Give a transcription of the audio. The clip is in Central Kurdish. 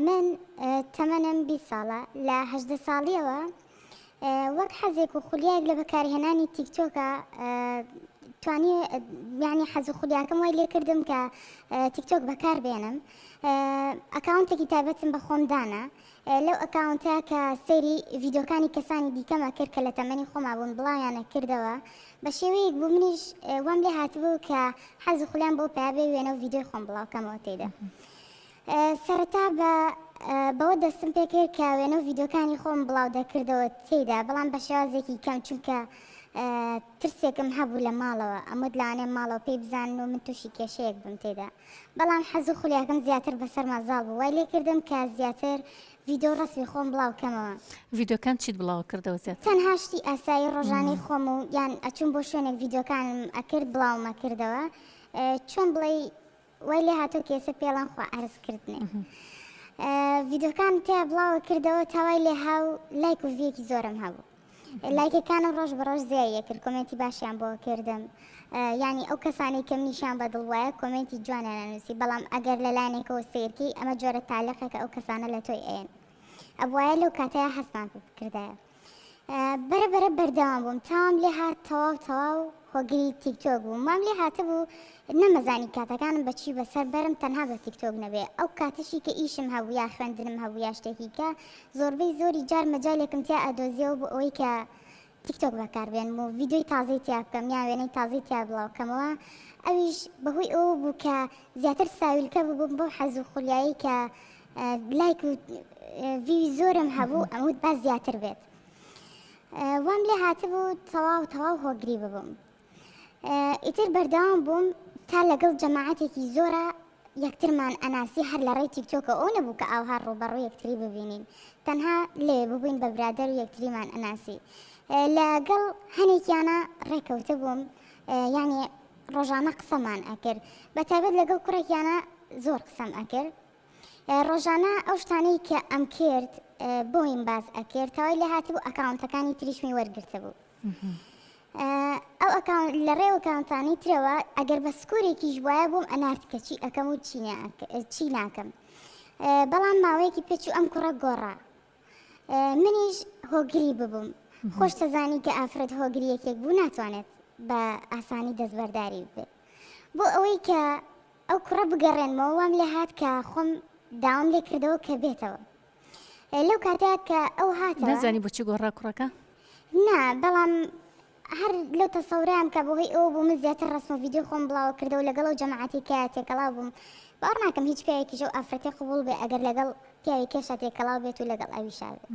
من تەمەنم 20 ساڵە لە 18 ساڵیەوە وەک حەزێک و خولیایەک لە بەکارهێنانی تیکتۆکە توانی یعنی حەز و خولیاکەم وای لێکردم کە تیکتۆک بەکار بێنم ئەکاونتێکی تایبەتم بە خۆم دانا لەو ئەکاونتە کە سەیری ڤیدۆکانی کەسانی دیکەم ئەکرد کە لە تەمەنی خۆما بوون بڵاویان ئەکردەوە بە شێوەیەک بوو منیش وام لێ هاتبوو کە حەز و خولیام بۆ پیا بێ وێنە و ڤیدۆی خۆم بڵاو کەمەوە تێیدا سەرەتا بە بەوە دەستم پێ کرد کە وێنە و ڤیدۆکانی خۆم بڵاو دەکردەوە تێیدا بەڵام بە شێوازێکی کەم چونکە ترسێکم هەبوو لە ماڵەوە ئەموت لەوانەیە ماڵەوە پێی بزانن و من تووشی کێشەیەک بم تێیدا بەڵام حەز و خولیاکەم زیاتر بەسەرما زاڵ بوو وای لێکردم کە زیاتر ڤیدۆ ڕەسمی خۆم بڵاو کەمەوە. ڤیدۆکان چیت بڵاو کردەوە زیاتر؟ تەنها شتی ئاسایی ڕۆژانەی خۆم و یان ئەچووم بۆ شوێنێک ڤیدۆکانم ئەکرد بڵاوم ئەکردەوە چۆن بڵێی وای لێ هاتووە کە ئێستا پێڵەن خوا عەرز کردنێ ڤیدۆکانم تیا بڵاوە کردەوە تا وای لێ هاو لایک و ڤیویەکی زۆرم هەبوو. لایکەکانم ڕۆژ بە ڕۆژ زیای ئەکرد کۆمێنتی باشیان بۆ کردم یانی ئەو کەسانەی کە منیشیان بە دڵ وایە کۆمێنتی جوانیان ئەنووسی بەڵام ئەگەر لە لایەنێکەوە سەیرکەی ئەمە جۆرە تالیقێکە ئەو کەسانە لە تۆی ئەیەن ئەبوایە لەو کاتەیە هەستمان پێ بکردایە بەرە بەرە بەردەوام بووم تاوام لێ هات تەواو تەواو هۆگری تیکتۆک بووم وام لێ هاتبوو نەمەزانی کاتەکانم بە چی بەسەر بەرم تەنها بە تیکتۆک نەبێ ئەو کاتەشی کە ئیشم هەبوو یا خوێندنم هەبوو یا شتێکی کە زۆربەی زۆری جار مەجالێکم تیا ئەدۆزیەوە بۆ ئەوەی کە تیکتۆک بەکار بێنم و ڤیدیۆی تازەی تیا بکەم یا وێنەی تازەی تیا بڵاو کەمەوە ئەویش بەهۆی ئەوە بوو کە زیاتر ساویلکە ببووم بەو حەز و خولیایی کە لایک و ڤیوی زۆرم هەبوو ئەموت با زیاتر بێت وام لێ هاتبوو تەواو تەواو هۆگری ببووم ئیتر بەردەوام بووم تا لەگەڵ جەماعەتێکی زۆرا یەکترمان ئەناسی هەر لە ڕێی تیکتۆکە ئەو نەبوو کە ئاوها ڕووبەڕوو یەکتری ببینین تەنها لەوێ ببووین بە برادەر و یەکتریمان ئەناسی لەگەڵ هەنێکیانە ڕێکەوتە بووم یعنی ڕۆژانە قسەمان ئەکرد بە تایبەت لەگەڵ کوڕێکیانە زۆر قسەم ئەکرد ڕۆژانە ئەو شتانەی کە ئەمکرد بۆیم باس ئەکرد تەوای لێ هاتبوو ئەکاونتەکانی تریشمی وەرگرتبوو ئەو ئەکاونت لە ڕێ ئەکاونتانی ترەوە ئەگەر بە سکۆرێکیش وایە بۆم ئەنارد کە چی ئەکەم و چی ناکەم بەڵام ماوەیەکی پێچوو ئەم کوڕە گۆڕا منیش هۆگری ببووم خۆش تەزانی کە ئافرەت هۆگری یەکێک بوو ناتوانێت بە ئاسانی دەستبەرداری بێت بۆ ئەوەی کە ئەو کوڕە بگەڕێنمەوە وام لێ هات کە خۆم داوام لێ کردەوە کە بێتەوە لەو کاتە کە ئەو هاتەوە نازانی بۆچی گۆڕا کوڕەکە؟ نا بەڵام هەر لەو تەسەورەم کە بەهۆی ئەوە بوو من زیاتر ڕەسم و ڤیدیۆی خۆم بڵاوە کردەوە لەگەڵ ئەو جەماعەتی کە تێکەڵاو بووم باوەڕ ناکەم هیچ پیاوێکیش ئەو ئافرەتەی قبوڵ بێ ئەگەر لەگەڵ پیاوی کێشا تێکەڵاو بێت و لەگەڵ ئەویشا بێت.